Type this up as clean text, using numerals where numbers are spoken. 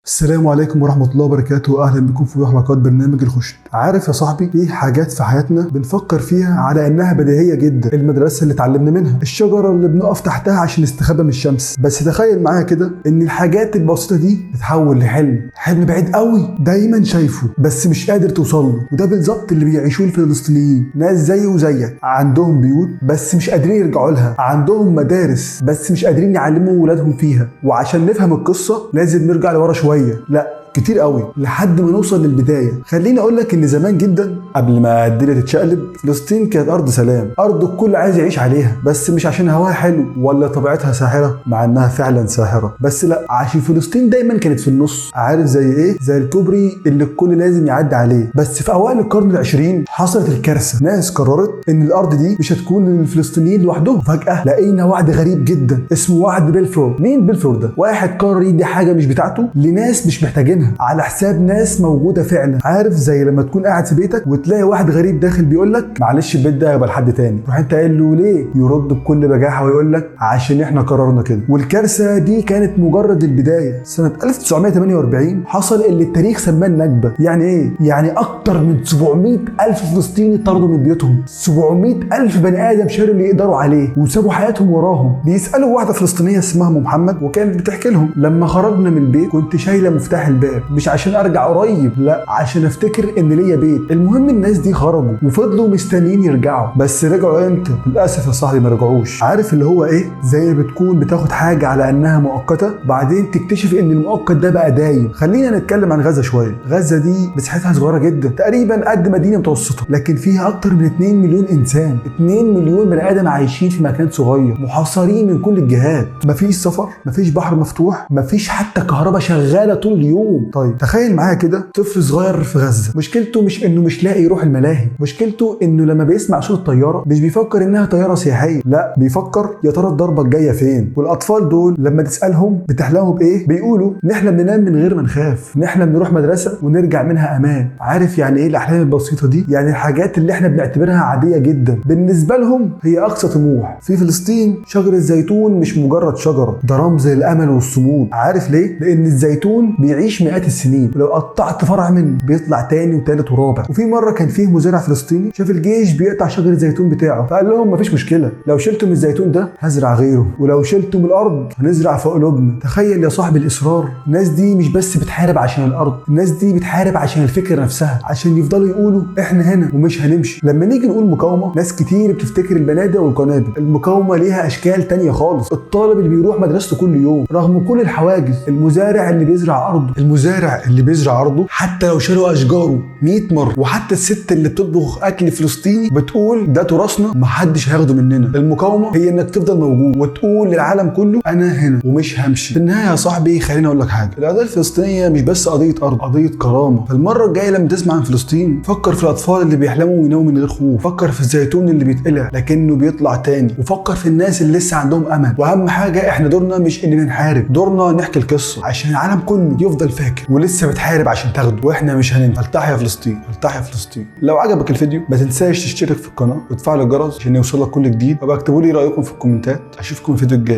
السلام عليكم ورحمة الله وبركاته. أهلا بكم في حلقات برنامج الخشن. عارف يا صاحبي، في حاجات في حياتنا بنفكر فيها على إنها بديهية جدا، المدرسة اللي اتعلمنا منها، الشجرة اللي بنقف تحتها عشان نستخبى من الشمس. بس تخيل معايا كده إن الحاجات البسيطة دي تتحول لحلم، حلم بعيد قوي دايما شايفه بس مش قادر توصل له. وده بالظبط اللي بيعيشوه الفلسطينيين، ناس زي وزيك عندهم بيوت بس مش قادرين يرجعوا لها، عندهم مدارس بس مش قادرين يعلموا ولادهم فيها. وعشان نفهم القصة لازم نرجع لورا شوية، لا كتير قوي، لحد ما نوصل للبداية. خليني اقول لك ان زمان جدا قبل ما الدنيا تتشقلب، فلسطين كانت ارض سلام، ارض الكل عايز يعيش عليها، بس مش عشان هواها حلو ولا طبيعتها ساحرة، مع انها فعلا ساحرة، بس لا، عشان فلسطين دايما كانت في النص. عارف زي ايه؟ زي الكوبري اللي الكل لازم يعدي عليه. بس في اوائل القرن العشرين حصلت الكارثة، ناس قررت ان الارض دي مش هتكون للفلسطينيين لوحدهم. فجاة لقينا وعد غريب جدا اسمه وعد بلفور. مين بلفور ده؟ واحد قرر يدي حاجة مش بتاعته لناس مش محتاجينها على حساب ناس موجودة فعلا. عارف زي لما تكون قاعد في بيتك وتلاقي واحد غريب داخل بيقول لك معلش البيت ده هيبقى لحد تاني، تروح انت قايل له ليه؟ يرد بكل بجاحه ويقول لك عشان احنا قررنا كده. والكارثه دي كانت مجرد البداية. سنة 1948 حصل اللي التاريخ سماه النكبة. يعني ايه؟ يعني اكتر من 700 الف فلسطيني طردوا من بيوتهم، 700 الف بني ادم شالوا اللي يقدروا عليه وسابوا حياتهم وراهم. بيسالوا واحدة فلسطينية اسمها ام محمد، وكانت بتحكي لهم لما خرجنا من البيت كنت شايله مفتاح الباب، مش عشان ارجع قريب، لا عشان افتكر ان ليا بيت. المهم الناس دي خرجوا وفضلوا مستنيين يرجعوا، بس رجعوا امتى؟ للاسف يا صاحبي ما رجعوش. عارف اللي هو ايه؟ زي بتكون بتاخد حاجة على انها مؤقتة، بعدين تكتشف ان المؤقت ده بقى دايم. خلينا نتكلم عن غزة شوية. غزة دي مساحتها صغيرة جدا، تقريبا قد مدينة متوسطه، لكن فيها اكتر من 2 مليون انسان، 2 مليون بني ادم عايشين في مكان صغير، محاصرين من كل الجهات، مفيش سفر، مفيش بحر مفتوح، مفيش حتى كهرباء شغالة طول اليوم. طيب تخيل معايا كده طفل صغير في غزة، مشكلته مش انه مش لاقي يروح الملاهي، مشكلته انه لما بيسمع صوت الطيارة مش بيفكر انها طيارة سياحية، لا بيفكر يا ترى الضربة الجاية فين. والاطفال دول لما تسالهم بتحلموا بايه؟ بيقولوا نحلم ننام من غير ما نخاف، نحلم نروح مدرسه ونرجع منها امان. عارف يعني ايه الاحلام البسيطة دي؟ يعني الحاجات اللي احنا بنعتبرها عادية جدا بالنسبة لهم هي اقصى طموح. في فلسطين شجر الزيتون مش مجرد شجرة، ده رمز للامل والصمود. عارف ليه؟ لان الزيتون بيعيش مئات السنين، ولو قطعت فرع منه بيطلع تاني وتالت ورابع. وفي مرة كان فيه مزارع فلسطيني شاف الجيش بيقطع شجر الزيتون بتاعه، فقال لهم مفيش مشكلة، لو شلتم الزيتون ده هزرع غيره، ولو شلتم الارض هنزرع في قلوبنا. تخيل يا صاحبي الاصرار. الناس دي مش بس بتحارب عشان الارض، الناس دي بتحارب عشان الفكرة نفسها، عشان يفضلوا يقولوا احنا هنا ومش هنمشي. لما نيجي نقول مقاومة، ناس كتير بتفتكر البنادق والقنابل. المقاومة ليها اشكال تانية خالص. الطالب اللي بيروح مدرسته كل يوم رغم كل الحواجز، المزارع اللي بيزرع ارضه، المزارع اللي بيزرع ارضه حتى لو شالوا اشجاره 100 مرة، وحتى الست اللي بتطبخ اكل فلسطيني بتقول ده تراثنا محدش هياخده مننا. المقاومة هي انك تفضل موجود وتقول للعالم كله انا هنا ومش همشي. في النهاية يا صاحبي خليني اقول لك حاجة، القضية الفلسطينية مش بس قضية ارض، قضية كرامة. فالمره الجاية لما تسمع عن فلسطين فكر في الاطفال اللي بيحلموا ويناموا من غير خوف، فكر في الزيتون اللي بيتقلع لكنه بيطلع تاني، وفكر في الناس اللي لسه عندهم امل. واهم حاجة احنا دورنا مش اننا نحارب، دورنا نحكي القصة عشان العالم كله يفضل فاكر ولسه بتحارب عشان تاخده، واحنا مش هننسى. التحيا فلسطين، التحيا فلسطين. لو عجبك الفيديو ما تنساش تشترك في القناة وتفعل الجرس عشان يوصلك كل جديد، وابقى اكتبوا لي رايكم في الكومنتات. اشوفكم الفيديو الجاي.